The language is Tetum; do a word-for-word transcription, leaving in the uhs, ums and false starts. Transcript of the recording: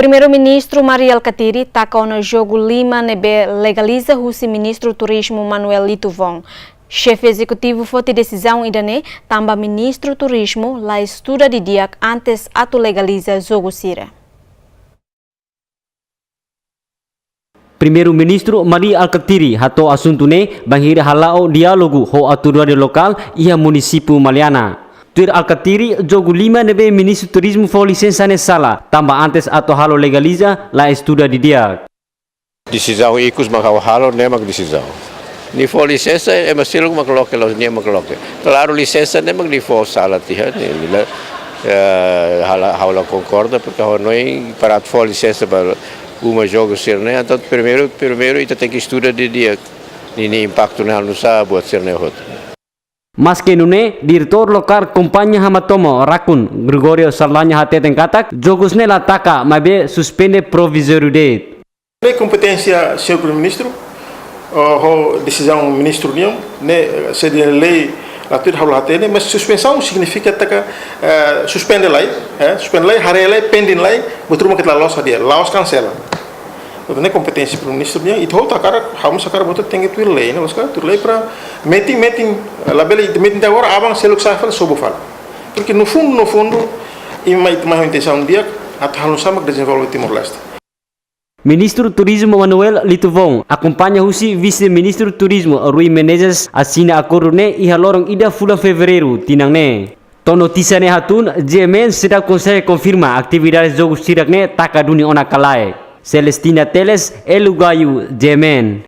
Primeiru-Ministru Mari Alkatiri taka ona jogu lima ne'ebé legaliza husi Ministru Turizmu Manuel Litu Voon. Xefe Ezekutivu foti desizaun ida-ne'e tanba Ministru Turizmu la estuda didi'ak antes atu legaliza jogu sira. Primeiru-Ministru Mari Alkatiri hato'o asuntu ne'e bainhira hala'o diálogu ho autoridade lokál iha munisípiu Maliana. Tuir Alkatiri, jogu lima ne'ebé Ministru Turizmu fó lisensa ne'e sala, tanba antes atu halo legaliza la estuda didi'ak. Desizaun ikus mak ha'u halo, ne'e mak desizaun. Nia fó lisensa, ema seluk mak loke, la'ós nia mak loke. Klaru, lisensa ne'e mak nia fó sala tiha, ne'e, ne'e la, eh, ha'u la, ha'u la konkorda, porke ha'u hanoin para atu fó lisensa ba uma jogu sira-ne'e, entaun primeiru, primeiru ita tenke estuda didi'ak nia, nia impaktu ne'e halo nu'usá buat sira-ne'e hotu. Maske nune'e, Diretór Lokál Kompañia Hamatomo Rakun, Gregorio Saldanha hateten katak, jogus ne'e la taka, maibé suspende provizóriu de'it. Lei kompeténsia señór Primeiru-Ministru, eh, ho desizaun ministru nian, ne'e, eh, se de lei la tuir ha'u la hatene, mas suspensaun signifika taka, eh, suspende lai, eh, suspende lai, haree lai, pending lai, buat ruma ke la loos hadi'a, la'ós kansela. Portantu ne'e kompeténsia Primeiru-Ministru nian, ita hotu hakarak, ha'u mós hakarak buat hotu tenke tuir lei, ne'e, loos ka, tuir lei para metin, metin, labele metin até agora, aban seluk sa'e fali, sobu fali. Porke no fundu, no fundu, ita mai, ita mai ho intensaun di'ak, atu halo nu'usá mak dezenvolve Timor-Leste. Ministru Turizmu Manuel Litu Voon akompaña husi Vise-Ministru Turizmu Rui Menezes asina akordu ne'e iha loron ida fulan Fevereiru tinan ne'e. To'o notísia ne'e hatún, G M N seidauk konsege konfirma atividade jogu sira-ne'e taka duni ona ka lae. Celestina Teles, Elu Gayo, G M N.